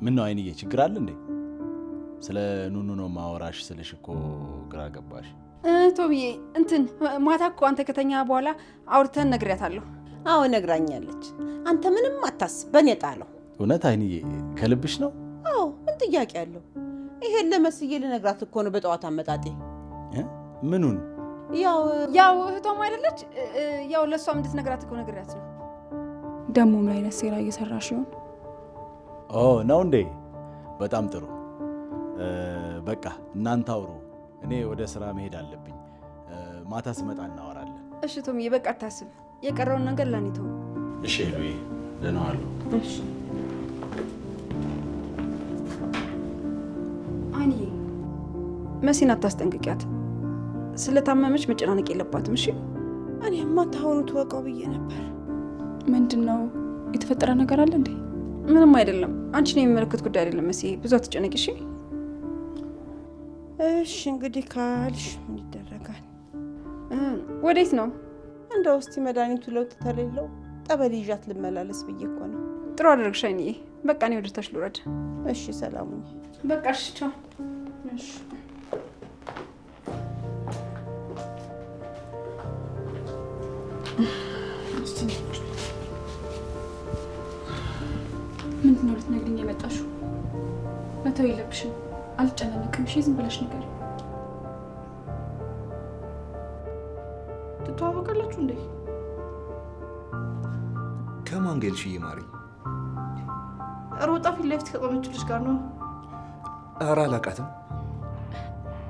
ምን ነው አይንዬ፣ ችግር አለ እንዴ? ስለ ኑኑ ነው ማወራሽ ስልሽ እኮ ግራ ገባሽ። ቶምዬ፣ እንትን ማታ እኮ አንተ ከተኛ በኋላ አውርተን ነግሬያታለሁ። አዎ ነግራኛለች። አንተ ምንም አታስብ፣ በእኔ ጣለው። እውነት አይንዬ፣ ከልብሽ ነው? አዎ፣ ምን ጥያቄ አለው? ይሄን ለመስዬ ልነግራት እኮ ነው በጠዋት አመጣጤ። ምኑን? ያው እህቷም አይደለች? ያው ለእሷም እንድትነግራት እኮ ነግሬያት ነው። ደግሞ ምን አይነት ሴራ እየሰራሽ ይሆን? ኦ ነው እንዴ? በጣም ጥሩ። በቃ እናንተ አውሩ፣ እኔ ወደ ስራ መሄድ አለብኝ። ማታ ስመጣ እናወራለን። እሺ ቶምዬ፣ በቃ አታስብ። የቀረውን ነገር ለእኔ ተው። እሺ ሄሉዬ፣ ደህና ዋሉ። እሺ አይንዬ፣ መሲን አታስጠንቅቂያት። ስለታመመች መጨናነቅ የለባትም። እሺ። እኔማ ታሁኑ ትወቀው ብዬ ነበር። ምንድን ነው የተፈጠረ ነገር አለ እንዴ? ምንም አይደለም። አንቺን የሚመለከት ጉዳይ አይደለም መሲ፣ ብዙ አትጨነቂ። እሺ። እሺ እንግዲህ ካልሽ ምን ይደረጋል? ወዴት ነው? እንደው እስቲ መድኃኒቱ ለውጥ ተሌለው ጠበል ይዣት ልመላለስ ብዬ እኮ ነው። ጥሩ አደረግሽ አይንዬ። በቃ እኔ ወደ ታች ልውረድ። እሺ ሰላሙኝ። በቃ እሺ፣ ቻው። እሺ። ምንድን ነው ልትነግሪኝ የመጣሽው? መተው የለብሽም። አልጨናነቅም። እሺ ዝም ብለሽ ንገሪኝ። ትተዋወቃላችሁ እንዴ? ከማን ጋር ልሽዬ ማሪ? ሮጣ ፊት ለፊት ከቆመችው ልጅ ጋር ነው። ኧረ አላውቃትም።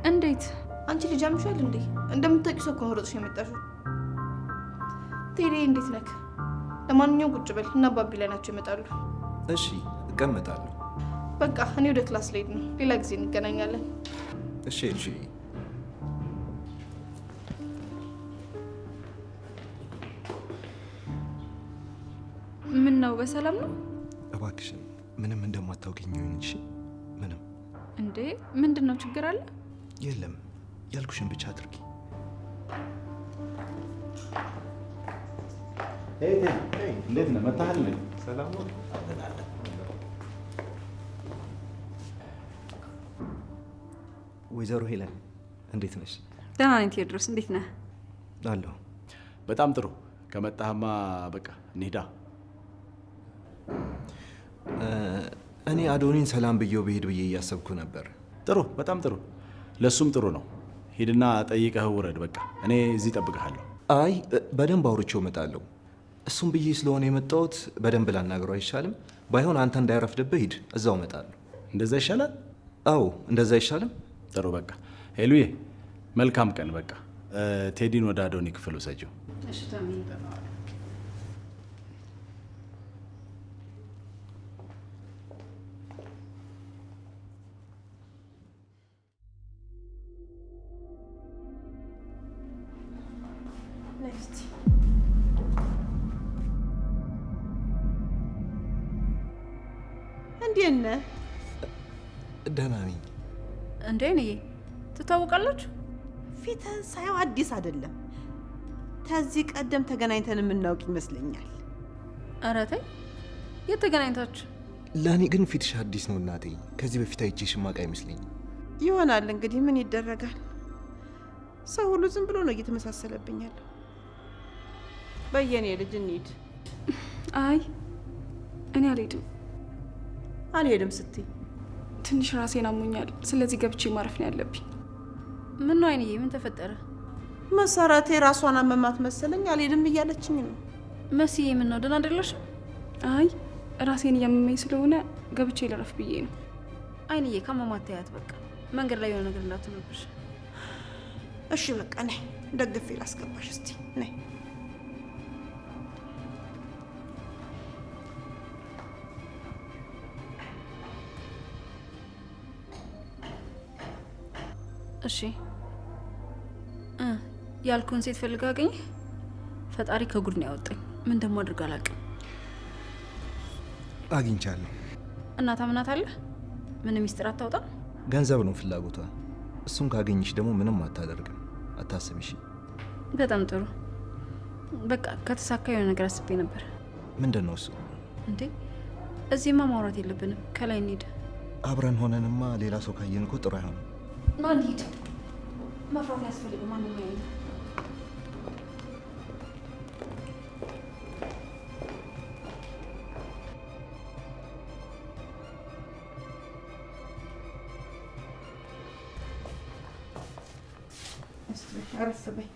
እንዴት? አንቺ ልጅ አምሻል እንዴ? እንደምታውቂው ሰው እኮ ነው ሮጥሽ የመጣሽው። ቴዲ እንዴት ነክ? ለማንኛውም ቁጭ በል እና አባቢ ላይ ናቸው ይመጣሉ። እሺ እቀመጣለሁ። በቃ እኔ ወደ class ልሄድ ነው። ሌላ ጊዜ እንገናኛለን። እሺ ኤልሽዬ። ምን ነው በሰላም ነው? እባክሽን ምንም እንደማታውቂኝ ይሁን። እሺ ምንም። እንዴ ምንድን ነው ችግር አለ? የለም፣ ያልኩሽን ብቻ አድርጊ። እንዴት ነህ? መታሃል? ሰላም ነው። ወይዘሮ ሄለን እንዴት ነሽ? ደህና ነኝ ቴዎድሮስ፣ እንዴት ነህ? አለሁ። በጣም ጥሩ። ከመጣህማ በቃ እንሂዳ። እኔ አዶኒን ሰላም ብዬው ብሄድ ብዬ እያሰብኩ ነበር። ጥሩ፣ በጣም ጥሩ። ለእሱም ጥሩ ነው። ሂድና ጠይቀህ ውረድ። በቃ እኔ እዚህ እጠብቅሃለሁ። አይ በደንብ አውርቼው እመጣለሁ። እሱም ብዬ ስለሆነ የመጣሁት በደንብ ላናግረው አይሻልም? ባይሆን አንተ እንዳይረፍድብህ ሂድ፣ እዛው እመጣለሁ። እንደዛ ይሻላል። አዎ እንደዛ አይሻልም? ጥሩ በቃ ሄሉዬ፣ መልካም ቀን። በቃ ቴዲን ወደ አዶኒ ክፍል ውሰጂው። እሺ ቶሚ። እንዴት ነህ? ደህና ነኝ። እንዴ አይንዬ፣ ትታወቃላችሁ? ፊትህን ሳየው አዲስ አይደለም። ከዚህ ቀደም ተገናኝተን የምናውቅ ይመስለኛል። ኧረ ተይ፣ የት ተገናኝታችሁ? ለእኔ ግን ፊትሽ አዲስ ነው እናቴ። ከዚህ በፊት አይቼሽ የማውቅ አይመስለኝም። ይሆናል እንግዲህ ምን ይደረጋል። ሰው ሁሉ ዝም ብሎ ነው እየተመሳሰለብኝ ያለው። በየኔ ልጅ እንሂድ። አይ እኔ አልሄድም። አልሄድም ስትይ? ትንሽ ራሴን አሞኛል። ስለዚህ ገብቼ ማረፍ ነው ያለብኝ። ምን ነው አይንዬ፣ ምን ተፈጠረ? መሰረቴ ራሷን አመማት መሰለኝ አልሄድም እያለችኝ ነው። መስዬ፣ ምን ነው ደህና አይደለሽም? አይ ራሴን እያመመኝ ስለሆነ ገብቼ ልረፍ ብዬ ነው። አይንዬ፣ ካመማት ተያት። በቃ መንገድ ላይ የሆነ ነገር እንዳትሆንብሽ። እሺ በቃ ነይ፣ ደግፌ ላስገባሽ። እስቲ ነይ። እሺ ያልኩህን ሴት ፈልጋ አገኘህ? ፈጣሪ ከጉድ ነው ያወጣኝ። ምን እንደማደርግ አላውቅም። አግኝቻለሁ። እና ታምናታለህ? ምንም ሚስጥር አታውጣም? ገንዘብ ነው ፍላጎቷ። እሱን ካገኘሽ ደግሞ ምንም አታደርግም። አታስቢ እሺ። በጣም ጥሩ። በቃ ከተሳካ የሆነ ነገር አስቤ ነበር። ምንድን ነው እሱ? እንዴ እዚህማ ማውራት የለብንም። ከላይ እንሂድ። አብረን ሆነንማ ሌላ ሰው ካየን እኮ ጥሩ አይሆንም። ና እንሂድ። መፍራት አያስፈልግም። ማንም አያየንም። እስኪ አረፍ በይ።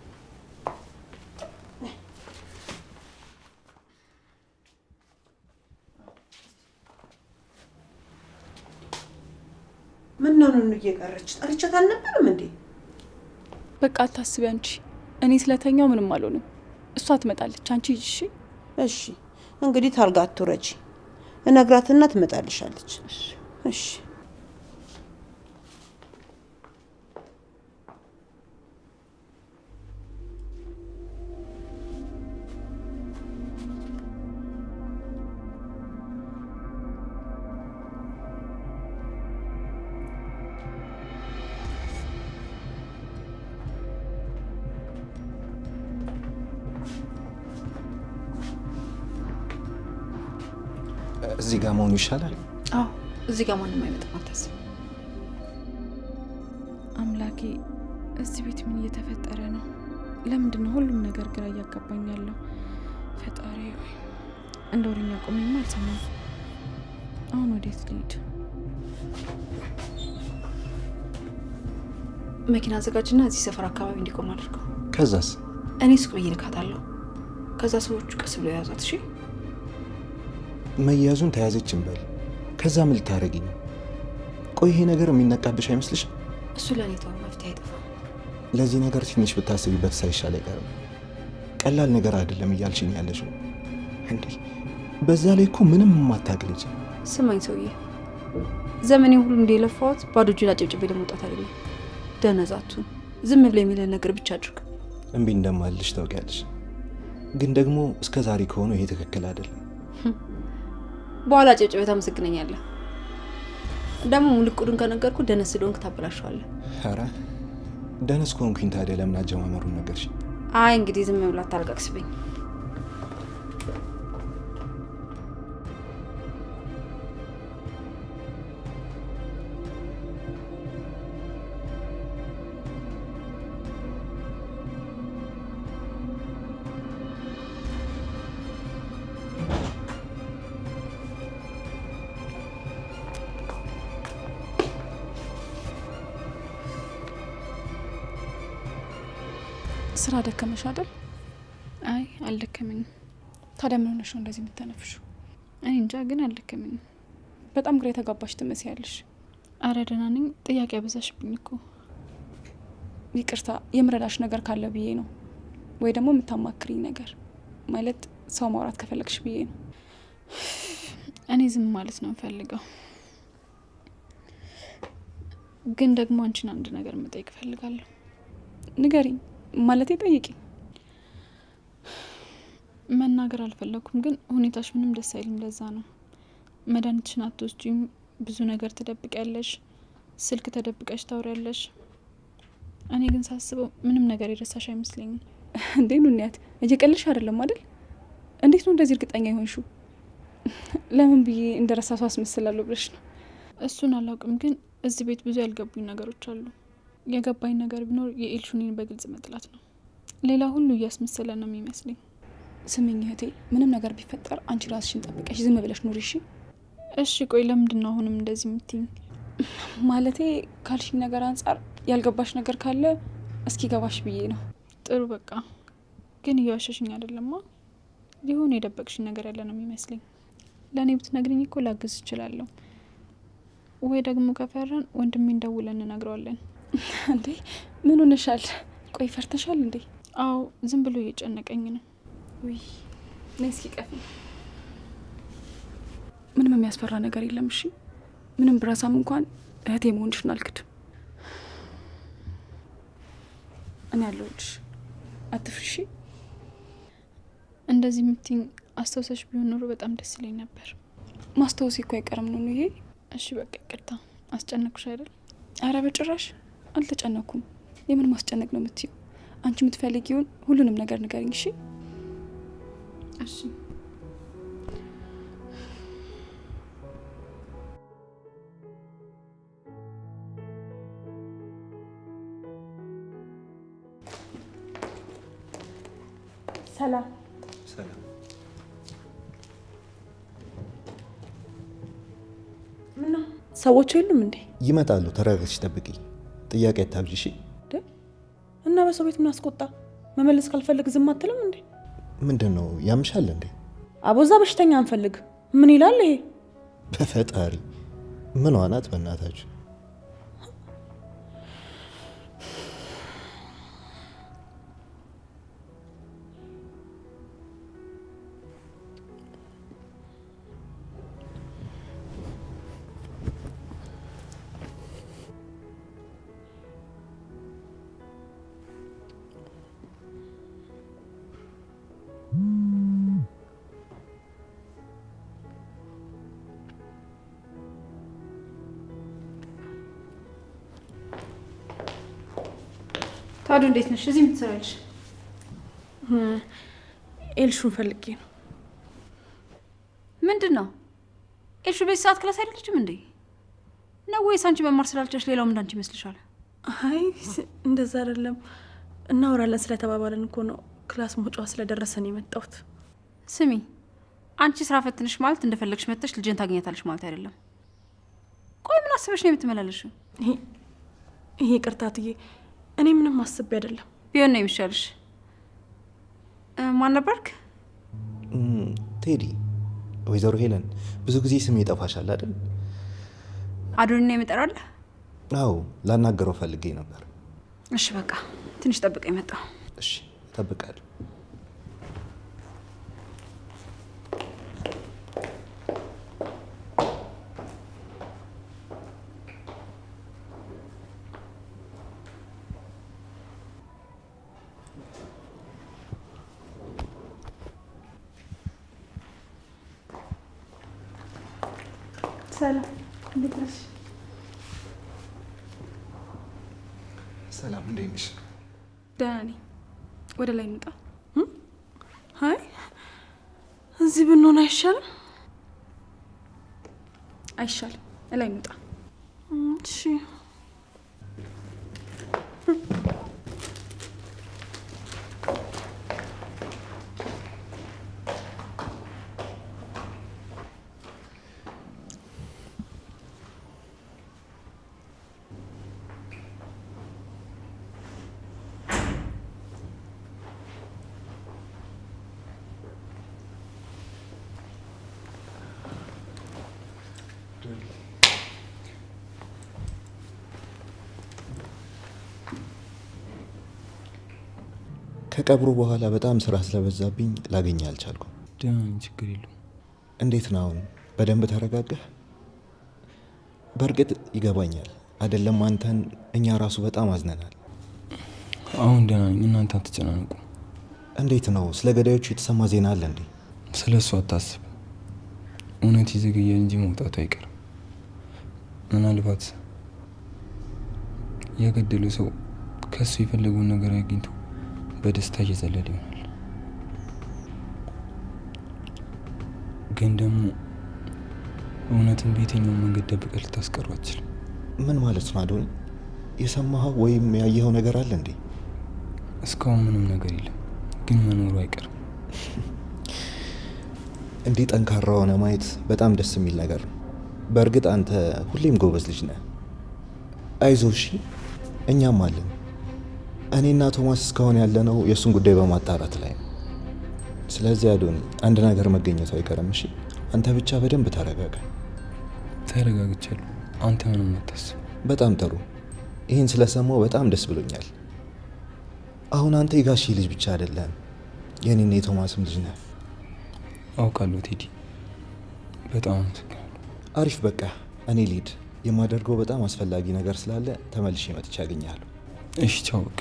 ምን ነው ኑኑ እየቀረች? ጠርቻት አልነበረም እንዴ? በቃ አታስቢ አንቺ። እኔ ስለተኛው ምንም አልሆንም። እሷ ትመጣለች። አንቺ ሂጂ እሺ? እሺ እንግዲህ ታልጋ አትውረጂ። እነግራትና ትመጣልሻለች። እሺ እዚህ ጋር መሆኑ ይሻላል። አዎ እዚህ ጋር ማንም አይመጣም፣ አታስብ። አምላኬ፣ እዚህ ቤት ምን እየተፈጠረ ነው? ለምንድን ነው ሁሉም ነገር ግራ እያጋባኝ ያለው? ፈጣሪ ሆይ፣ እንደ ወሬኛ ቆሜማ አልሰማም። አሁን ወዴት ልሂድ? መኪና አዘጋጅና እዚህ ሰፈር አካባቢ እንዲቆም አድርገው። ከዛስ? እኔ ሱቅ ብዬ እልካታለሁ። ከዛ ሰዎቹ ቀስ ብለው የያዟት። እሺ መያዙን ተያዘች እንበል። ከዛ ምን ልታደርጊ ነው? ቆይ ይሄ ነገር የሚነቃብሽ አይመስልሽም? እሱ ለእኔ ተው፣ መፍትሄ አይጠፋም። ለዚህ ነገር ትንሽ ብታስቢበት ሳይሻል አይቀርም። ቀላል ነገር አይደለም እያልሽኝ ያለሽው እንዴ? በዛ ላይ እኮ ምንም የማታውቅ ልጅ። ስማኝ ሰውዬ፣ ዘመኔ ሁሉ እንደ የለፋሁት ባዶ እጄን አጨብጭቤ ለመውጣት አይደለም። ደነዛቱን ዝም ብለህ የሚልህን ነገር ብቻ አድርግ። እምቢ እንደማልልሽ ታውቂያለሽ። ግን ደግሞ እስከ ዛሬ ከሆነ ይሄ ትክክል አይደለም። በኋላ አጨብጭቤ ታመሰግነኛለህ። ደግሞ ሙሉ እቅዱን ከነገርኩ ደነስ ስለሆንክ ታበላሸዋለህ። ኧረ ደነስ ከሆንኩኝ ታዲያ ለምን አጀማመሩን ነገርሽ? አይ እንግዲህ ዝም ብላ አታልቃቅስብኝ። ስራ ደከመሽ አይደል? አይ አልደከመኝም። ታዲያ ምን ሆነሽ ነው እንደዚህ የምተነፍሺው? እኔ እንጃ፣ ግን አልደከመኝም። በጣም ግራ የተጋባሽ ትመስያለሽ። አረ ደህና ነኝ። ጥያቄ አበዛሽብኝ እኮ። ይቅርታ፣ የምረዳሽ ነገር ካለ ብዬ ነው፣ ወይ ደግሞ የምታማክሪኝ ነገር ማለት ሰው ማውራት ከፈለግሽ ብዬ ነው። እኔ ዝም ማለት ነው የምፈልገው፣ ግን ደግሞ አንቺን አንድ ነገር መጠየቅ እፈልጋለሁ። ንገሪኝ። ማለቴ ጠይቂ። መናገር አልፈለኩም፣ ግን ሁኔታሽ ምንም ደስ አይልም። ለዛ ነው መድኃኒትሽን አትወስጂም፣ ብዙ ነገር ትደብቂያለሽ፣ ስልክ ተደብቀሽ ታውሪያለሽ። እኔ ግን ሳስበው ምንም ነገር የረሳሽ አይመስለኝም። እንዴ ኑንያት፣ እየቀለድሽ አይደለም አይደል? እንዴት ነው እንደዚህ እርግጠኛ የሆንሽው? ለምን ብዬ እንደረሳ ሰው አስመስላለሁ ብለሽ ነው? እሱን አላውቅም፣ ግን እዚህ ቤት ብዙ ያልገቡኝ ነገሮች አሉ። የገባኝ ነገር ቢኖር የኤልሹኒን በግልጽ መጥላት ነው። ሌላ ሁሉ እያስመሰለ ነው የሚመስለኝ። ስሚኝ እህቴ፣ ምንም ነገር ቢፈጠር አንቺ ራስሽን ጠብቀሽ ዝም ብለሽ ኑሪ እሺ? እሺ ቆይ ለምንድን ነው አሁንም እንደዚህ የምትይኝ? ማለቴ ካልሽኝ ነገር አንጻር ያልገባሽ ነገር ካለ እስኪ ገባሽ ብዬ ነው። ጥሩ በቃ ግን እየዋሸሽኝ አይደለማ? ሊሆን የደበቅሽኝ ነገር ያለ ነው የሚመስለኝ። ለእኔ ብትነግሪኝ እኮ ላግዝ እችላለሁ። ወይ ደግሞ ከፈራን ወንድሜን ደውለን እንነግረዋለን። እንዴ ምን ሆነሻል? ቆይ ፈርተሻል እንዴ? አዎ ዝም ብሎ እየጨነቀኝ ነው። ውይ ነይ እስኪ ቀፊ። ምንም የሚያስፈራ ነገር የለም እሺ። ምንም ብረሳም እንኳን እህቴ መሆንሽን አልክድም። እኔ አለሁልሽ፣ አትፍሪ እሺ። እንደዚህ የምትይኝ አስታውሰሽ ቢሆን ኖሮ በጣም ደስ ይለኝ ነበር። ማስታወሴ እኮ አይቀርም ነው ይሄ። እሺ በቃ ይቅርታ፣ አስጨነቅኩሽ አይደል? አረ በጭራሽ አልተጨነኩም። የምን ማስጨነቅ ነው የምትይው? አንቺ የምትፈልጊውን ሁሉንም ነገር ንገሪኝ እሺ። እሺ ሰላም ሰላም። ምነው ሰዎቹ የሉም እንዴ? ይመጣሉ። ተረጋግተሽ ጠብቂ። ጥያቄ አታብዢ እሺ? እና በሰው ቤት ምን አስቆጣ? መመለስ ካልፈለግ ዝም አትልም እንዴ? ምንድን ነው ያምሻል እንዴ? አቦዛ በሽተኛ አንፈልግ። ምን ይላል ይሄ? በፈጣሪ ምን ናት በእናታችሁ? ታዱ እንዴት ነሽ? እዚህ ምን ትሰሪያለሽ? ኤልሹን ፈልጌ ነው። ምንድን ነው ኤልሹ በዚህ ሰዓት class አይደለችም እንዴ? ነው ወይስ አንቺ መማር ስላልቻልሽ ሌላውም እንዳንቺ ይመስልሻል? አይ እንደዛ አይደለም። እናወራለን ስለተባባለን እኮ ነው። Class መውጫዋ ስለደረሰ ነው የመጣሁት። ስሚ አንቺ ስራ ፈትንሽ ማለት እንደፈለግሽ መጥተሽ ልጅን ታገኛታለሽ ማለት አይደለም። ቆይ ምን አስበሽ ነው የምትመላለሽው? ይሄ ይቅርታ እትዬ፣ እኔ ምንም አስቤ አይደለም። ቢሆን ነው የሚሻልሽ። ማን ነበርክ? ቴዲ። ወይዘሮ ሄለን ብዙ ጊዜ ስም ይጠፋሻል አይደል? አዶኒ ነው የምጠራልህ? አዎ፣ ላናገረው ፈልጌ ነበር። እሺ በቃ ትንሽ ጠብቀኝ፣ መጣሁ። እሺ እጠብቃለሁ። ሰላም፣ እንዴት ነሽ? ሰላም፣ እንዴት ነሽ? ደህና ነኝ። ወደ ላይ እንውጣ። አይ እዚህ ብንሆን አይሻልም? አይሻልም። እላይ እንውጣ። እሺ። ከቀብሩ በኋላ በጣም ስራ ስለበዛብኝ ላገኘ አልቻልኩም። ደህና ነኝ፣ ችግር የለውም። እንዴት ነው አሁን? በደንብ ተረጋጋህ? በእርግጥ ይገባኛል አይደለም፣ አንተን እኛ ራሱ በጣም አዝነናል። አሁን ደህና ነኝ፣ እናንተ አትጨናነቁ። እንዴት ነው ስለ ገዳዮቹ የተሰማ ዜና አለ እንዴ? ስለ እሱ አታስብ። እውነት ይዘገያል እንጂ መውጣቱ አይቀርም። ምናልባት የገደለው ሰው ከእሱ የፈለገውን ነገር አግኝቶ በደስታ እየዘለለ ይሆናል። ግን ደግሞ እውነትን በየትኛውም መንገድ ደብቀህ ልታስቀሩ አትችልም። ምን ማለት ነው አዶኒ? የሰማኸው ወይም ያየኸው ነገር አለ እንዴ? እስካሁን ምንም ነገር የለም፣ ግን መኖሩ አይቀርም። እንዲህ ጠንካራ ሆነ ማየት በጣም ደስ የሚል ነገር ነው። በእርግጥ አንተ ሁሌም ጎበዝ ልጅ ነህ። አይዞህ እሺ፣ እኛም አለን። እኔና ቶማስ እስካሁን ያለነው የእሱን ጉዳይ በማጣራት ላይ ነው። ስለዚህ አዶኒ አንድ ነገር መገኘቱ አይቀርም። እሺ፣ አንተ ብቻ በደንብ ተረጋጋ። ተረጋግቻለሁ። አንተ ምንም አታስብ። በጣም ጥሩ። ይህን ስለሰማው በጣም ደስ ብሎኛል። አሁን አንተ የጋሼ ልጅ ብቻ አይደለም፣ የኔና የቶማስም ልጅ ነህ። አውቃለሁ ቴዲ፣ በጣም አመሰግናለሁ። አሪፍ። በቃ እኔ ልሂድ። የማደርገው በጣም አስፈላጊ ነገር ስላለ ተመልሼ መጥቼ አገኘሃለሁ። እሺ፣ ቻው። በቃ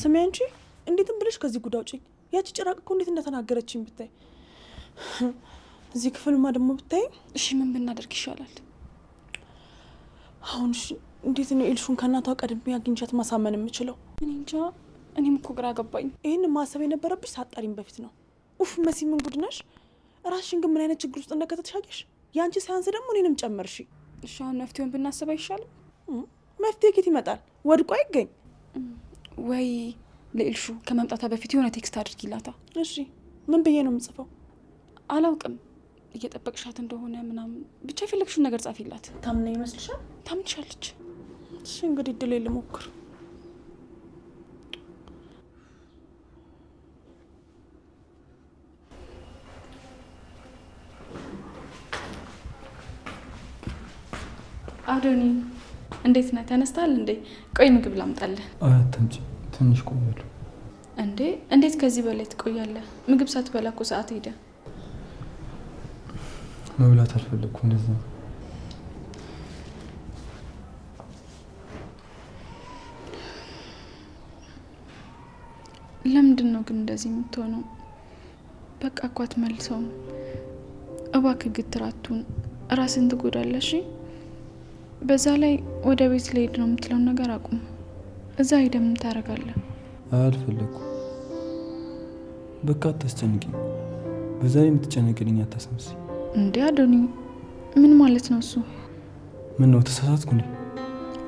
ስሚ አንቺ፣ እንዴትም ብለሽ ከዚህ ጉድ አውጪኝ። ያቺ ጭራቅ እኮ እንዴት እንደተናገረችኝ ብታይ። እዚህ ክፍልማ ደግሞ ብታይ። እሺ ምን ብናደርግ ይሻላል? አሁን እሺ፣ እንዴት ነው ኤልሹን ከእናቷ ቀድሜ አግኝቻት ማሳመን የምችለው? እኔ እንጃ። እኔም እኮ ግራ ገባኝ። ይህን ማሰብ የነበረብሽ ሳጣሪም በፊት ነው። ኡፍ መሲ፣ ምን ጉድ ነሽ! ራስሽን ግን ምን አይነት ችግር ውስጥ እንደከተትሽ አየሽ። የአንቺ ሳያንስ ደግሞ እኔንም ጨመርሽ። እሺ አሁን መፍትሄውን ብናስብ አይሻልም? መፍትሄ ኬት ይመጣል? ወድቆ አይገኝ ወይ? ለኤልሹ ከመምጣቷ በፊት የሆነ text አድርጊላታ። እሺ ምን ብዬ ነው የምጽፈው? አላውቅም። እየጠበቅሻት እንደሆነ ምናምን ብቻ የፈለግሽውን ነገር ጻፊላት። ታምነ ይመስልሻል? ታምንሻለች። እሺ እንግዲህ እድሌ ልሞክር። አዶኒ እንዴት ነህ? ተነስተሃል እንዴ? ቆይ ምግብ ላምጣልህ። አታምጪ፣ ትንሽ ቆያለሁ። እንዴ እንዴት ከዚህ በላይ ትቆያለህ? ምግብ ሳትበላ እኮ ሰዓት ሄደ። መብላት አልፈለግኩም። እንደዛ ነው። ለምንድን ነው ግን እንደዚህ የምትሆነው? በቃ እኮ አትመልሰውም። እባክህ ግትር አትሁን፣ ራስን ትጎዳለሽ። በዛ ላይ ወደ ቤት ልሄድ ነው የምትለውን ነገር አቁም። እዛ ሄደህ ምን ታደርጋለህ? አልፈለግኩም። በቃ አታስጨንቂኝ። በዛ ላይ የምትጨነቅልኝ አታስመስይ። እንዴ አዶኒ፣ ምን ማለት ነው እሱ? ምን ነው ተሳሳትኩ እንዴ?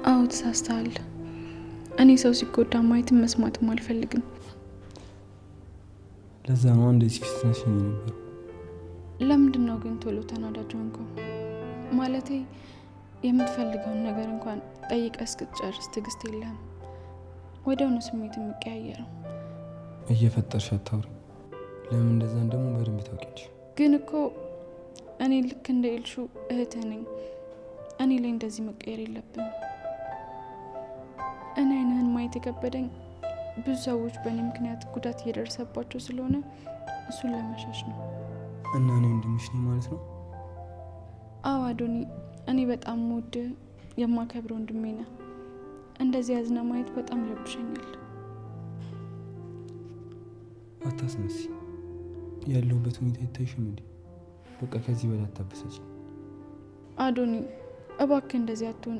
አዎ ተሳስተሃል። እኔ ሰው ሲጎዳ ማየትም መስማትም አልፈልግም። ለዛ ነው እንደዚህ ፊት ነሽኝ የነበረው። ለምንድን ነው ግን ቶሎ ተናዳጅ ሆንከው? ማለቴ የምትፈልገውን ነገር እንኳን ጠይቀህ እስክትጨርስ ትዕግስት የለህም። ወዲያውኑ ስሜት የሚቀያየረው። እየፈጠርሽ አታውሪ። ለምን እንደዛን ደግሞ በደንብ ታውቂያለሽ። ግን እኮ እኔ ልክ እንደ ኤልሹ እህትህ ነኝ። እኔ ላይ እንደዚህ መቀየር የለብንም። እኔ አይንህን ማየት የከበደኝ ብዙ ሰዎች በእኔ ምክንያት ጉዳት እየደረሰባቸው ስለሆነ እሱን ለመሸሽ ነው። እና እኔ ወንድምሽ ነኝ ማለት ነው? አዎ አዶኒ፣ እኔ በጣም ውድ የማከብረው ወንድሜ ነህ። እንደዚህ ያዝነ ማየት በጣም ይረብሸኛል። አታስመስይ። ያለሁበት ሁኔታ አይታይሽም እንዴ? በቃ ከዚህ በላይ አታበሳጭ። አዶኒ እባክህ እንደዚህ አትሁን።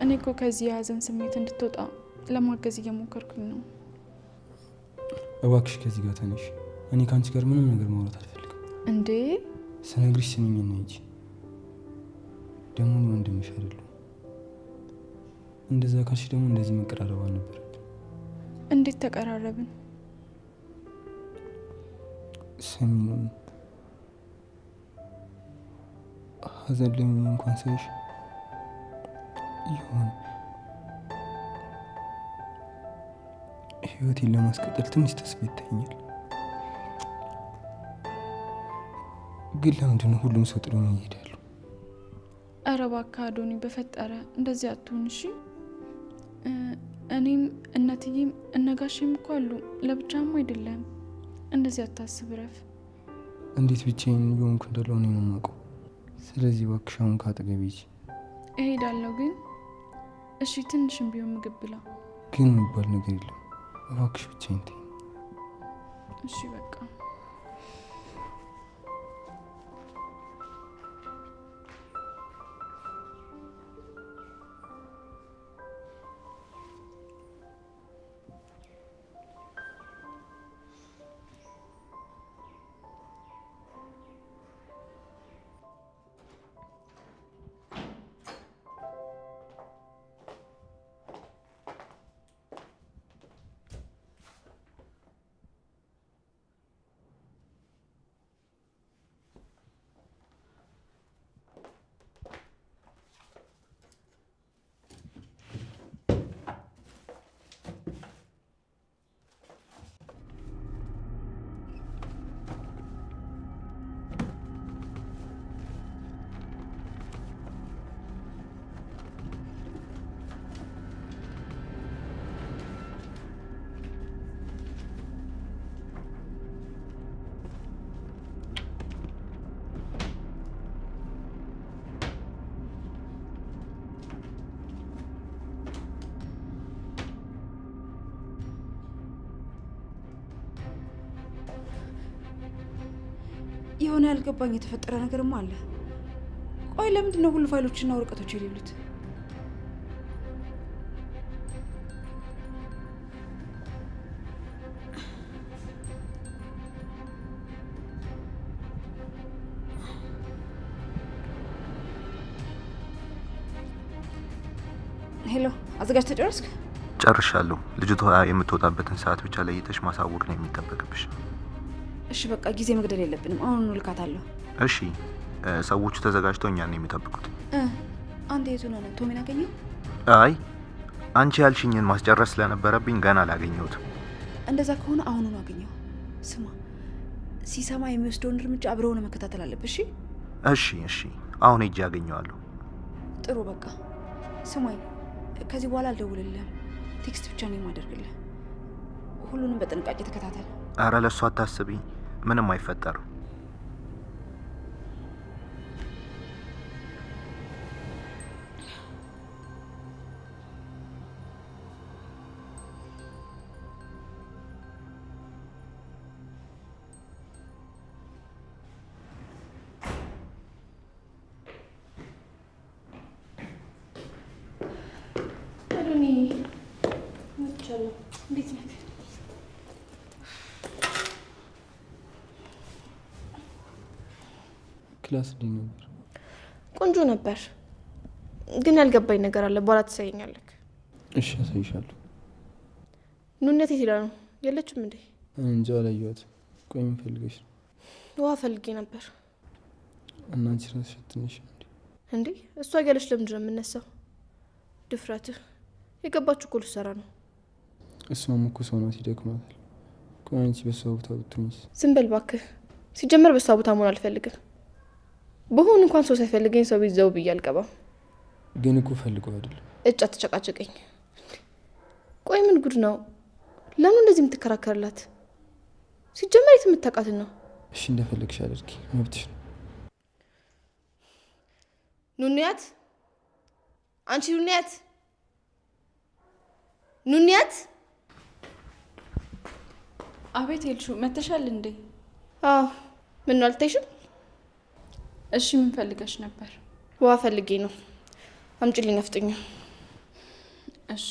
እኔ እኮ ከዚህ የሀዘን ስሜት እንድትወጣ ለማገዝ እየሞከርኩኝ ነው። እባክሽ ከዚህ ጋር ተነሽ። እኔ ከአንቺ ጋር ምንም ነገር ማውራት አልፈልግም። እንዴ ስነግርሽ ስሚኝና ሂጂ። ደግሞ እኔ ወንድምሽ አይደለሁም። እንደዛ ካልሽ ደግሞ እንደዚህ መቀራረብ አልነበረብን። እንዴት ተቀራረብን? ስሚኝ፣ ሀዘን ላይ ሆኜ እንኳን ሳይሽ የሆነ ህይወቴን ለማስቀጠል ትንሽ ተስፋ ይታየኛል። ግን ለምንድን ነው ሁሉም ሰው ጥሎኝ ይሄዳሉ? ኧረ እባክህ አዶኒ በፈጠረ እንደዚህ አትሁን እሺ። እኔም እናትዬም እነጋሼም እኮ አሉ፣ ለብቻም አይደለም። እንደዚህ አታስብ፣ ረፍ። እንዴት ብቻዬን እየሆንኩ እንዳለው እኔ ነው የማውቀው። ስለዚህ እባክሽ አሁን ከአጠገቤ ሂጂ። እሄዳለሁ ግን እሺ፣ ትንሽም ቢሆን ምግብ ብላ። ግን የሚባል ነገር የለም። እባክሽ ብቻዬን ተይኝ። እሺ በቃ። የሆነ ያልገባኝ የተፈጠረ ነገርማ አለ። ቆይ ለምንድን ነው ሁሉ ፋይሎችና ወረቀቶች የሌሉት? Hello፣ አዘጋጅተህ ጨረስክ? ጨርሻለሁ። ልጅቷ የምትወጣበትን ሰዓት ብቻ ለይተሽ ማሳወቅ ነው የሚጠበቅብሽ። እሺ በቃ ጊዜ መግደል የለብንም። አሁኑኑ እልካታለሁ። እሺ፣ ሰዎቹ ተዘጋጅተው እኛን ነው የሚጠብቁት። አንተ የቱ ነው? ቶሚን አገኘው? አይ አንቺ ያልሽኝን ማስጨረስ ስለነበረብኝ ገና አላገኘሁትም። እንደዛ ከሆነ አሁኑኑ አገኘው። ስማ፣ ሲሰማ የሚወስደውን እርምጃ አብረው ነው መከታተል አለብህ። እሺ እሺ እሺ፣ አሁን ሄጄ አገኘዋለሁ። ጥሩ በቃ ስማኝ፣ ከዚህ በኋላ አልደውልልህም። Text ብቻ ነው የማደርግልህ። ሁሉንም በጥንቃቄ ተከታተል። አረ ለእሱ አታስቢ፣ ምንም አይፈጠርም። እንዴት ነህ? Class እንዴት ነበር? ቆንጆ ነበር፣ ግን ያልገባኝ ነገር አለ። በኋላ ትሰየኛለህ። እሺ አሳይሻለሁ። ኑነት የት ሄዳ ነው? የለችም እንዴ? እንጃ አላየኋትም። ቆይ ምን ፈልገሽ ነው? ውሃ ፈልጌ ነበር። እና አንቺ እራስሽ አትነሺም እንዴ? እንዴ እሷ እያለች ለምንድን ነው የምነሳው? ድፍረትህ። የገባችሁ እኮ ልትሰራ ነው። እሷም እኮ ሰው ናት፣ ይደክማታል። ቆይ አንቺ በሷ ቦታ ብትሆኚስ? ዝም በል እባክህ። ሲጀመር በሷ ቦታ መሆን አልፈልግም። በሆን እንኳን ሰው ሳይፈልገኝ ሰው ቤት ዘው ብዬ አልገባም። ግን እኮ ፈልገው አይደለም። እጭ አትጨቃጨቀኝ። ቆይ ምን ጉድ ነው? ለምን እንደዚህ የምትከራከርላት? ሲጀመር የት የምታውቃትን ነው? እሺ እንደፈለግሽ አድርጊ፣ መብትሽ ነው። ኑንያት፣ አንቺ ኑንያት፣ ኑንያት። አቤት ኤልሹ፣ መተሻል እንዴ? አዎ። ምን ነው አልታይሽም? እሺ ምን ፈልገሽ ነበር? ውሃ ፈልጌ ነው። አምጪልኝ አፍጥኝ። እሺ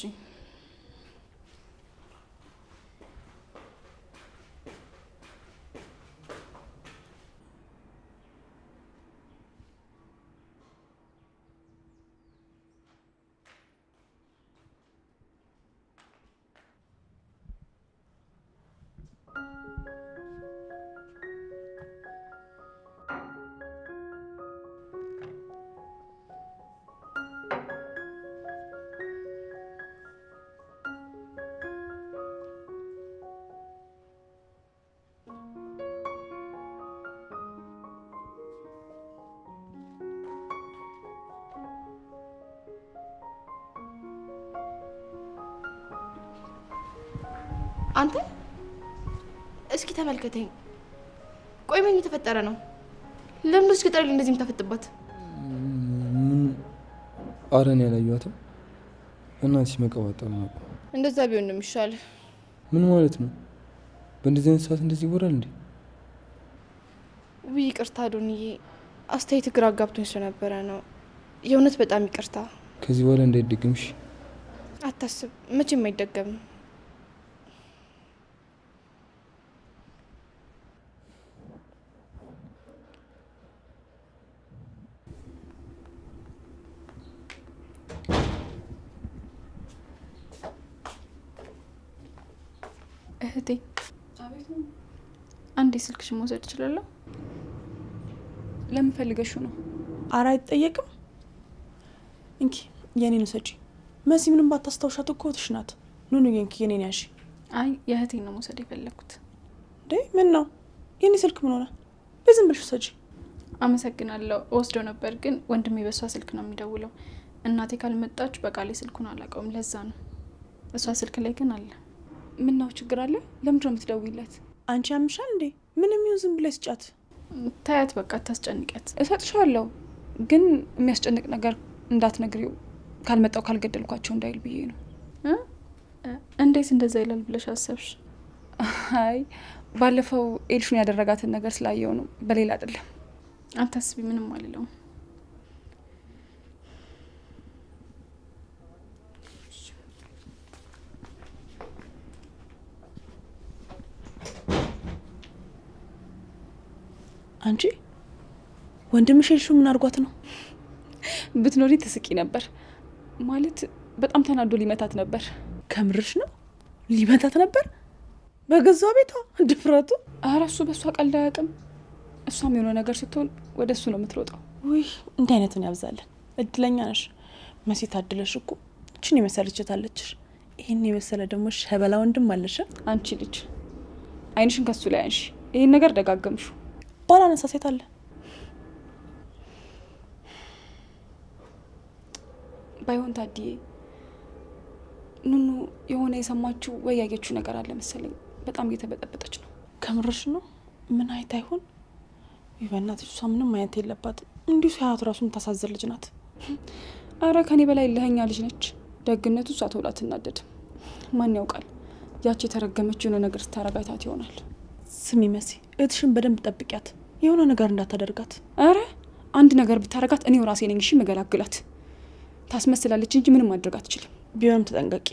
አንተ እስኪ ተመልከተኝ። ቆይ ምን እየተፈጠረ ነው? ለምን እስኪ ጠሪ እንደዚህ የምታፈጥባት? ምን? ኧረ እኔ አላየኋትም። በእናትሽ መቀባጠር ነው። እንደዛ ቢሆን ነው የሚሻልህ። ምን ማለት ነው? በእንደዚህ አይነት ሰዓት እንደዚህ ይወራል እንዴ? ውይ ይቅርታ ዶንዬ፣ አስተያየት ግራ አጋብቶኝ ስለነበረ ነው። የእውነት በጣም ይቅርታ። ከዚህ በኋላ እንዳይደገምሽ። አታስብ፣ መቼም አይደገምም። እህቴ፣ አንዴ ስልክሽን መውሰድ እችላለሁ? ለምን ፈልገሽው ነው? አረ አይጠየቅም። እንኪ የኔን ውሰጂ። መሲ ምንም ባታስታውሻት እኮ እህትሽ ናት። ኑኑ እንኪ የኔን ያዢ። አይ የእህቴን ነው መውሰድ የፈለግኩት። እንዴ ምን ነው የኔ ስልክ ምን ሆነ? በዝም ብለሽ ውሰጂ። አመሰግናለሁ። ወስዶ ነበር ግን ወንድሜ በእሷ ስልክ ነው የሚደውለው። እናቴ ካልመጣች በቃሌ ስልኩን አላውቀውም። ለዛ ነው። እሷ ስልክ ላይ ግን አለ። ምን ነው ችግር አለ? ለምንድን ነው የምትደውይለት? አንቺ ያምሻል እንዴ? ምንም ይሁን ዝም ብለሽ ስጫት። ታያት፣ በቃ አታስጨንቂያት። እሰጥሻለሁ፣ ግን የሚያስጨንቅ ነገር እንዳትነግሪው፣ ካልመጣው ካልገደልኳቸው እንዳይል ብዬ ነው። እንዴት እንደዛ ይላል ብለሽ አሰብሽ? አይ ባለፈው ኤልሹን ያደረጋትን ነገር ስላየው ነው፣ በሌላ አይደለም። አታስቢ፣ ምንም አልለውም። አንቺ ወንድምሽ ኤልሹ ምን አድርጓት ነው? ብትኖሪ ትስቂ ነበር። ማለት በጣም ተናዶ ሊመታት ነበር። ከምርሽ ነው? ሊመታት ነበር? በገዛ ቤቷ ድፍረቱ! ኧረ እሱ በእሷ ቀልድ አያውቅም። እሷም የሆነ ነገር ስትሆን ወደ እሱ ነው የምትሮጠው። ውይ እንዲህ አይነቱን ያብዛልን። እድለኛ ነሽ መሲ፣ ታድለሽ እኮ እችን የመሰለች አለችሽ። ይህን የመሰለ ደግሞ ሸበላ ወንድም አለሽ። አንቺ ልጅ አይንሽን ከሱ ላይ አንሺ። ይህን ነገር ደጋገምሹ። ባላነሳ ሴት አለ። ባይሆን ታድዬ ኑኑ የሆነ የሰማችው ወይ ያየችው ነገር አለ መሰለኝ። በጣም እየተበጠበጠች ነው። ከምርሽ ነው? ምን አይታ ይሆን? በእናትሽ እሷ ምንም አይነት የለባትም። እንዲሁ ሲያያት ራሱ የምታሳዝን ልጅ ናት። አረ ከኔ በላይ ለኸኛ ልጅ ነች። ደግነቱ እሷ ተውላ አትናደድም። ማን ያውቃል፣ ያቺ የተረገመች የሆነ ነገር ስታረግ አይታት ይሆናል። ስሚ መሲ፣ እህትሽን በደንብ ጠብቂያት፣ የሆነ ነገር እንዳታደርጋት። አረ አንድ ነገር ብታረጋት እኔው ራሴ ነኝ እሺ መገላግላት። ታስመስላለች እንጂ ምንም ማድረግ አትችልም። ቢሆንም ተጠንቀቂ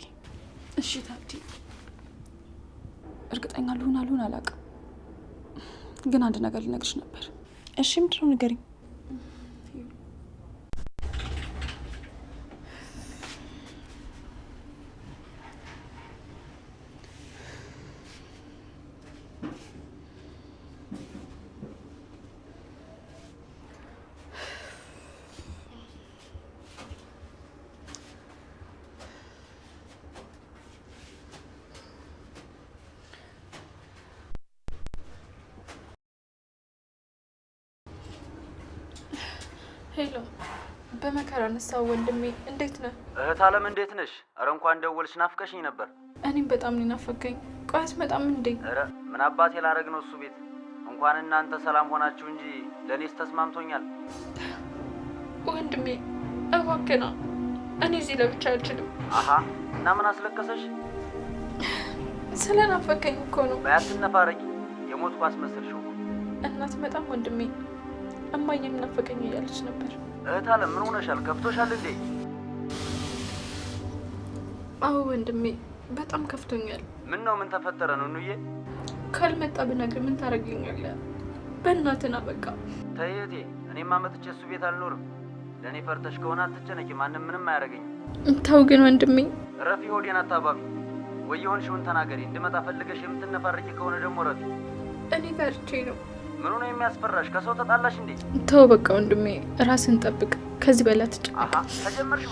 እሺ። ታዲ እርግጠኛ ልሁን አልሁን አላውቅም፣ ግን አንድ ነገር ልነግርሽ ነበር። እሺ፣ ምንድን ነው? ንገሪኝ። Hello፣ በመከራ ነሳው ወንድሜ፣ እንዴት ነህ? እህት አለም እንዴት ነሽ? እረ እንኳን ደወልሽ፣ ናፍቀሽኝ ነበር። እኔም በጣም ነው የናፈቀኝ። ቆይ አትመጣም እንዴ? እረ ምን አባቴ ላረግ ነው እሱ ቤት። እንኳን እናንተ ሰላም ሆናችሁ እንጂ ለእኔስ ተስማምቶኛል። ወንድሜ እባክህ ና፣ እኔ እዚህ ለብቻ አልችልም። አሀ እና ምን አስለቀሰሽ? ስለናፈቀኝ እኮ ነው። በይ አትነፋረቂ፣ የሞትኩ አስመሰልሽው እኮ። እናት መጣም ወንድሜ፣ እማዬም ናፈቀኝ እያለች ነበር። እህት አለም ምን ሆነሻል? ከፍቶሻል እንዴ? አዎ ወንድሜ፣ በጣም ከፍቶኛል። ምን ነው? ምን ተፈጠረ ኑኑዬ? ካልመጣ ብነግር ምን ታደርግልኛለህ? በእናትህ ና በቃ። ተይ እህቴ፣ እኔማ መጥቼ እሱ ቤት አልኖርም። ለእኔ ፈርተሽ ከሆነ አትጨነቂ፣ ማንም ምንም አያደርገኝም። ተው ግን ወንድሜ። ረፊ፣ ሆዴን አታባቢ። ወይ የሆንሽውን ተናገሪ። እንድመጣ ፈልገሽ የምትነፋረቂ ከሆነ ደግሞ ረፊ። እኔ ፈርቼ ነው። ምኑ ነው የሚያስፈራሽ? ከሰው ተጣላሽ እንዴ? ተው በቃ ወንድሜ፣ ራስን ጠብቅ። ከዚህ በላይ አትጨነቅ። አሀ ተጀመርሽ።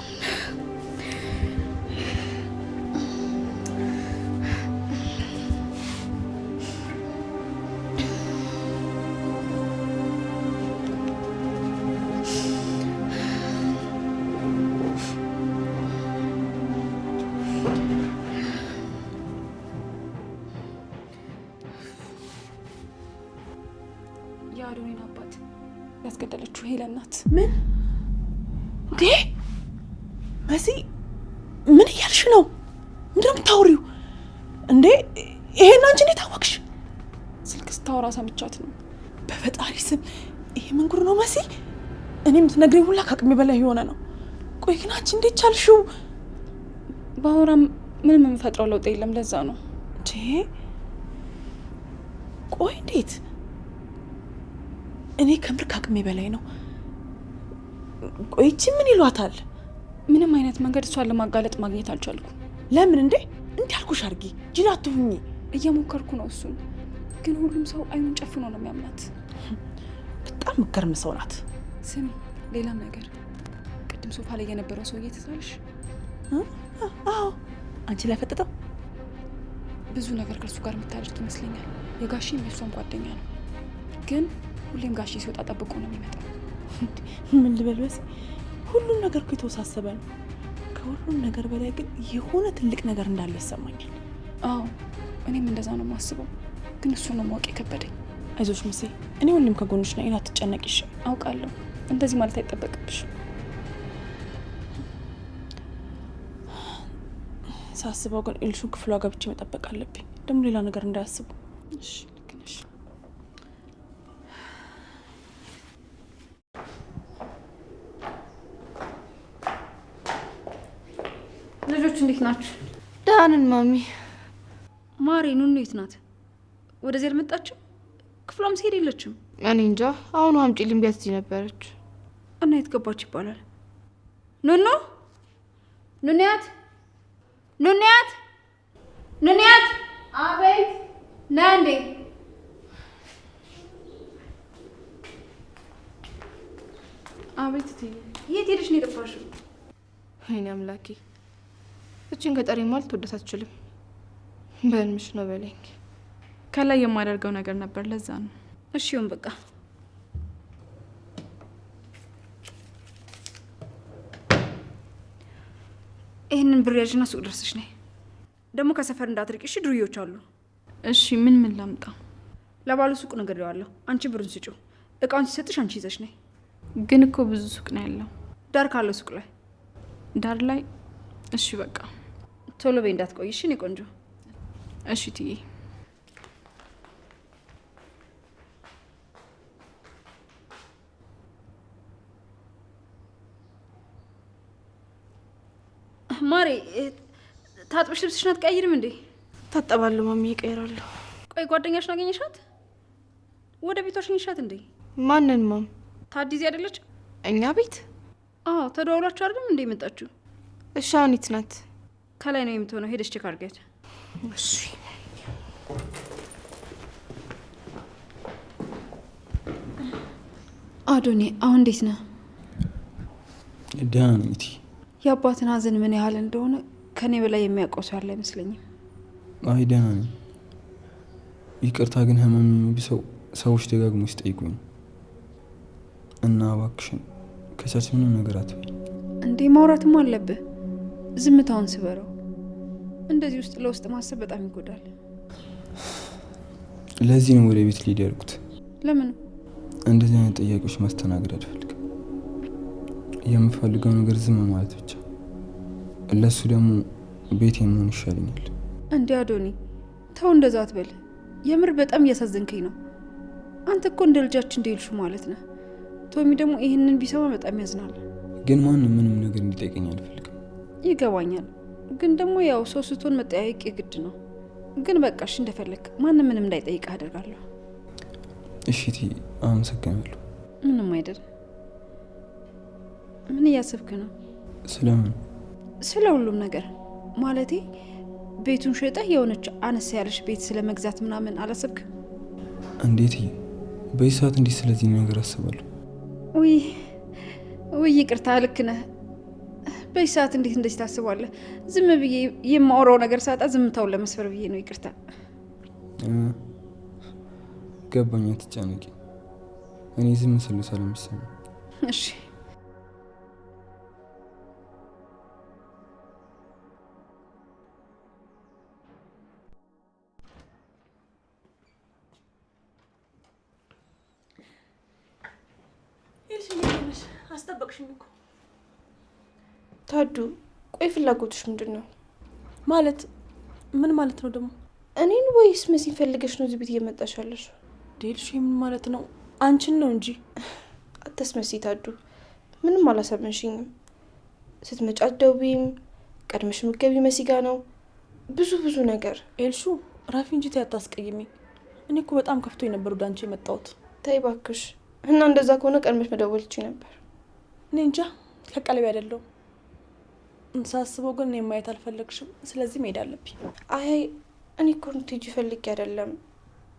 የአዶኔን አባት ያስገደለችው ሄለን ናት። ምን እንዴ? መሲ ምን እያልሽ ነው? ምንድን ነው የምታወሪው? እንዴ ይሄን አንቺ እንዴት አወቅሽ? ስልክ ስታወራ ሰምቻት ነው። በፈጣሪ ስም ይሄ ምን ጉድ ነው መሲ? እኔ የምትነግሪኝ ሁላ ከአቅሜ በላይ የሆነ ነው። ቆይ ግን አንቺ እንዴት ቻልሽው? ባወራም ምንም የምፈጥረው ለውጥ የለም። ለዛ ነው እንዴ። ቆይ እንዴት? እኔ ከምር ከአቅሜ በላይ ነው። ቆይ ይቺ ምን ይሏታል? ምንም አይነት መንገድ እሷን ለማጋለጥ ማግኘት አልቻልኩም። ለምን እንዴ? እንዲህ አልኩሽ አድርጊ፣ ጅል አትሁኚ። እየሞከርኩ ነው እሱን፣ ግን ሁሉም ሰው አይኑን ጨፍኖ ነው የሚያምናት። በጣም የምትገርም ሰው ናት። ስሚ፣ ሌላም ነገር ቅድም ሶፋ ላይ የነበረው ሰውዬ ትዝ አለሽ? አዎ፣ አንቺ ላይ ፈጠጠው። ብዙ ነገር ከእርሱ ጋር የምታደርግ ይመስለኛል። የጋሼም የእሷም ጓደኛ ነው፣ ግን ሁሌም ጋሼ ሲወጣ ጠብቆ ነው የሚመጣው። ምን ልበል መሲ፣ ሁሉም ነገር እኮ የተወሳሰበ ነው። ከሁሉም ነገር በላይ ግን የሆነ ትልቅ ነገር እንዳለ ይሰማኛል። አዎ እኔም እንደዛ ነው የማስበው፣ ግን እሱ ነው ማወቅ የከበደኝ። አይዞሽ መሲ፣ እኔ ሁሌም ከጎንሽ ነኝ፣ አትጨነቂ እሺ? አውቃለሁ፣ እንደዚህ ማለት አይጠበቅብሽም። ሳስበው ግን ኤልሹን ክፍሏ ገብቼ መጠበቅ አለብኝ፣ ደግሞ ሌላ ነገር እንዳያስቡ። እሺ ልክ ነሽ። ልጆች እንዴት ናችሁ? ደህና ነን ማሚ። ማሬ ኑኑ የት ናት? ወደዚህ አልመጣችም? ክፍሏም ሲሄድ የለችም። እኔ እንጃ። አሁኑ አምጪልኝ ቢያት እዚህ ነበረች። እና የት ገባች ይባላል? ኑኑ ኑንያት ኑንያት ኑንያት! አቤት። ና እንዴ! አቤት እትዬ። የት ሄደሽ ነው የጠፋሽው? ወይኔ አምላኬ፣ እችን ገጠሬማ ልትወዳት አትችልም። በህልምሽ ነው በለኝ። ከላይ የማደርገው ነገር ነበር፣ ለዛ ነው። እሺ ይሁን በቃ። ይህንን ብር ያዥና ሱቅ ደርሰሽ ነይ። ደግሞ ከሰፈር እንዳትርቂ እሺ? ዱርዬዎች አሉ። እሺ ምን ምን ላምጣ? ለባሉ ሱቅ ነግሬዋለሁ። አንቺ ብሩን ስጪው፣ እቃውን ሲሰጥሽ አንቺ ይዘሽ ነይ። ግን እኮ ብዙ ሱቅ ነው ያለው። ዳር ካለው ሱቅ ላይ። ዳር ላይ? እሺ በቃ ቶሎ በይ እንዳትቆይ እሺ? እኔ ቆንጆ። እሺ ትዬ። ማሬ ታጥበሽ ልብስሽን አትቀይርም እንዴ? ታጠባለሁ ማሚ፣ እቀይራለሁ። ቆይ ጓደኛሽን አገኘሻት? ወደ ቤቷ ሸኝሻት እንዴ? ማንን ማም? ታዲዚ አይደለች? እኛ ቤት? አዎ። ተደዋውላችሁ አይደለም እንዴ የመጣችሁ? እሺ አሁን የት ናት? ከላይ ነው የምትሆነው። ሄደሽ check አድርጊያት። እሺ። አዶኔ አሁን እንዴት ነህ? ደህና ነኝ እትዬ። የአባትን ሐዘን ምን ያህል እንደሆነ ከኔ በላይ የሚያውቀው ሰው ያለ አይመስለኝም። አይ ደህና ነኝ። ይቅርታ ግን ህመም የሚብሰው ሰዎች ደጋግሞ ሲጠይቁኝ ነው። እና እባክሽን ከቻች ምንም ነገር አትበይ። እንዴ ማውራትም አለብህ። ዝምታውን ስበረው። እንደዚህ ውስጥ ለውስጥ ማሰብ በጣም ይጎዳል። ለዚህ ነው ወደ ቤት ልሂድ ያልኩት። ለምን? እንደዚህ አይነት ጥያቄዎች ማስተናገድ አልፈልግም። የምፈልገው ነገር ዝም ማለት ብቻ። ለሱ ደግሞ ቤቴ መሆን ይሻለኛል። እንዴ አዶኒ ተው፣ እንደዛ አትበል። የምር በጣም እያሳዘንከኝ ነው። አንተ እኮ እንደ ልጃችን እንደ ኤልሹ ማለት ነህ። ቶሚ ደግሞ ይህንን ቢሰማ በጣም ያዝናል። ግን ማንም ምንም ነገር እንዲጠይቀኝ አልፈልግም። ይገባኛል፣ ግን ደግሞ ያው ሰው ስትሆን መጠያየቅ የግድ ነው። ግን በቃ እሺ፣ እንደፈለግ ማንም ምንም እንዳይጠይቅህ አደርጋለሁ። እሺ እትዬ፣ አመሰግናለሁ። ምንም አይደል። ምን እያሰብክ ነው? ስለምን? ስለ ሁሉም ነገር ማለቴ ቤቱን ሸጠህ የሆነች አነስ ያለች ቤት ስለ መግዛት ምናምን አላሰብክም? እንዴት? በዚህ ሰዓት እንዴት ስለዚህ ነገር አስባለሁ? ውይ ውይ፣ ይቅርታ፣ ልክ ነህ። በዚህ ሰዓት እንዴት እንደዚህ ታስባለህ? ዝም ብዬ የማወራው ነገር ሳጣ ዝምታውን ለመስበር ብዬ ነው። ይቅርታ። ገባኝ፣ አትጨነቂ። እኔ ዝም ስል ሰላም ይሰማኝ። እሺ። አስጠበቅሽኝ እኮ ታዱ። ቆይ ፍላጎትሽ ምንድን ነው? ማለት ምን ማለት ነው ደግሞ? እኔን ወይስ መሲን ፈልገሽ ነው እዚህ ቤት እየመጣሽ ያለሽ? ዴልሽ ምን ማለት ነው? አንቺን ነው እንጂ። አታስመስይ ታዱ፣ ምንም አላሳመንሽኝም። ስትመጪ አትደውይም፣ ቀድመሽ ምገቢ መሲ ጋ ነው፣ ብዙ ብዙ ነገር። ኤልሹ ራፊ እንጂ ተይ አታስቀይሚኝ። እኔ እኮ በጣም ከፍቶኝ ነበር ወደ አንቺ የመጣሁት። ተይ እባክሽ። እና እንደዛ ከሆነ ቀድመሽ መደወል ትችይ ነበር። እኔ እንጃ ከቀለቢ አይደለሁም ሳስበው፣ ግን እኔ ማየት አልፈለግሽም። ስለዚህ መሄድ አለብኝ። አይ እኔ እኮ እንድትሄጂ ፈልጌ አይደለም፣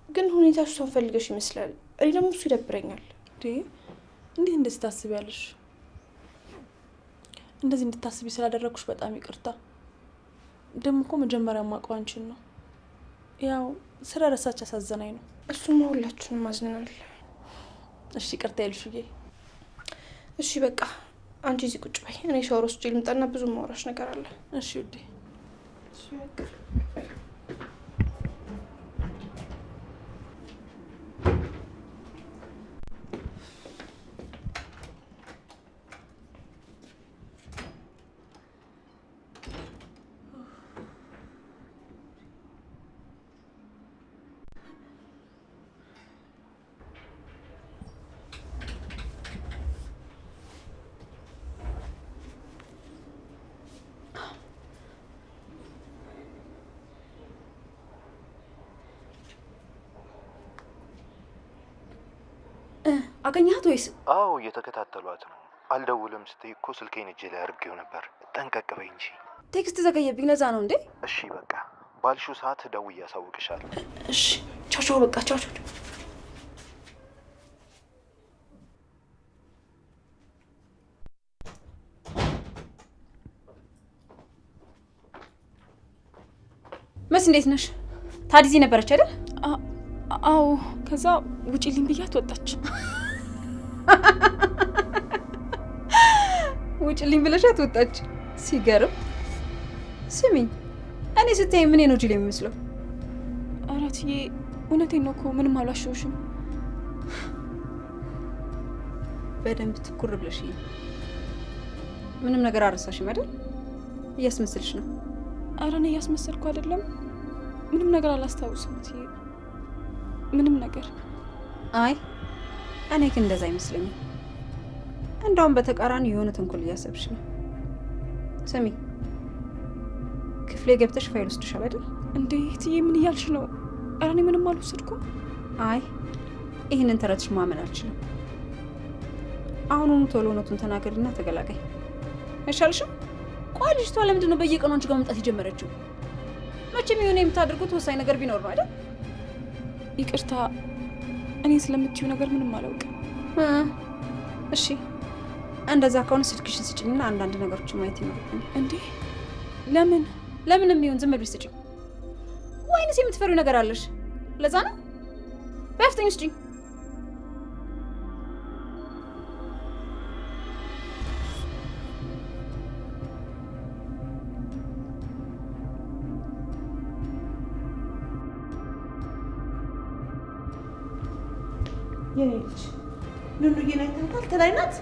ግን ሁኔታ እሷን ፈልገሽ ይመስላል። እኔ ደግሞ እሱ ይደብረኛል። እንዴት እንደዚህ ታስቢያለሽ? እንደዚህ እንድታስቢ ስላደረግኩሽ በጣም ይቅርታ። ደግሞ እኮ መጀመሪያ የማውቀው አንቺን ነው። ያው ስለ ረሳች አሳዘናኝ ነው። እሱማ ሁላችንም አዝነናል። እሺ ይቅርታ ኤልሹዬ። እሺ በቃ አንቺ እዚህ ቁጭ በይ፣ እኔ ሻወር ወስጄ ልምጣና ብዙ ማውራሽ ነገር አለ። እሺ ውዴ። እሺ በቃ። አገኘሃት ወይስ? አዎ እየተከታተሏት ነው። አልደውልም ስትይ እኮ ስልኬን እጄ ላይ አድርጌው ነበር። ጠንቀቅ በይ እንጂ። Text ዘገየብኝ፣ ለዛ ነው እንዴ። እሺ በቃ ባልሽው ሰዓት ደውዬ አሳውቅሻለሁ። እሺ ቻው ቻው፣ በቃ ቻው ቻው። መስ እንዴት ነሽ? ታዲዚ ነበረች አይደል? አዎ። ከዛ ውጪልኝ ብያት ወጣች። ውጭልኝ ብለሻት ወጣች። ሲገርም። ስሚኝ፣ እኔ ስታይ ምን ነው ጅል የሚመስለው? ኧረ እትዬ እውነቴን ነው እኮ ምንም አልዋሸሁሽም። በደንብ ትኩር ብለሽ ምንም ነገር አልረሳሽም አይደል? እያስመስልሽ ነው። ኧረ እኔ እያስመሰልኩ አይደለም። ምንም ነገር አላስታውስም እትዬ፣ ምንም ነገር። አይ እኔ ግን እንደዛ አይመስለኝም። እንደውም በተቃራኒ የሆነ ተንኮል እያሰብሽ ነው። ስሚ፣ ክፍሌ ገብተሽ ፋይል ወስድሻል አይደል? እንዴ እትዬ ምን እያልሽ ነው? ኧረ እኔ ምንም አልወሰድኩም። አይ ይህንን ተረትሽ ማመን አልችልም። አሁኑኑ ቶሎ እውነቱን ተናገሪና ተገላጋይ። አይሻልሽም? ቆይ ልጅቷ ለምንድን ነው በየቀኑ አንቺ ጋር መምጣት የጀመረችው? መቼም የሆነ የምታደርጉት ወሳኝ ነገር ቢኖር ነው አይደል? ይቅርታ፣ እኔ ስለምትዩ ነገር ምንም አላውቅም። እሺ እንደዛ ከሆነ ስልክሽን ስጭኝና አንዳንድ ነገሮችን ማየት ይኖርብኛል። እንዴ ለምን? ለምንም ይሁን ዝም ብለሽ ስጭኝ። ወይንስ የምትፈሪው ነገር አለሽ? ለዛ ነው። በፍጥኝ ስጭኝ። የኔ ልጅ ኑኑዬን አይተሃታል? ተላይ ናት።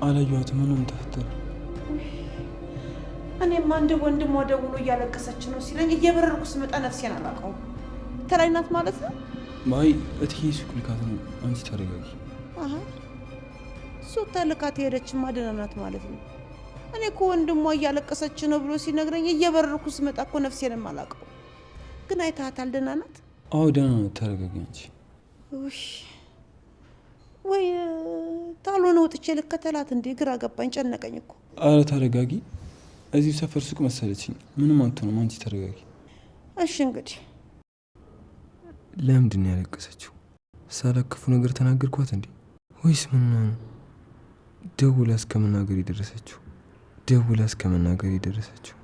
አላየኋትም። ምንም ተፈጠረ? እኔማ እንደ ወንድሟ ደውሎ እያለቀሰች ነው ሲለኝ እየበረርኩ ስመጣ ነፍሴን አላውቀውም። ተላይ ናት ማለት ነው። አይ እትዬ ሱቅ ልካት ነው። አንቺ ተረጋጊ። አሀ ሱቅ ተልካት የሄደችማ ደህና ናት ማለት ነው። እኔ እኮ ወንድሟ እያለቀሰች ነው ብሎ ሲነግረኝ እየበረርኩ ስመጣ እኮ ነፍሴንም አላውቀውም። ግን አይተሃታል? ደህና ናት። አዎ ደህና ናት። ተረጋጊ አንቺ። ውይ ወይ ታልሆነ ወጥቼ ልከተላት እንዴ? ግራ ገባኝ፣ ጨነቀኝ እኮ። አረ ተረጋጊ። እዚሁ ሰፈር ሱቅ መሰለችኝ። ምንም አትሆንም። አንቺ ተረጋጊ። እሺ እንግዲህ። ለምንድን ነው ያለቀሰችው? ሳላክ ክፉ ነገር ተናገርኳት እንዴ? ወይስ ምን ሆና ነው ደውላ እስከ መናገር የደረሰችው? ደውላ እስከ መናገር የደረሰችው?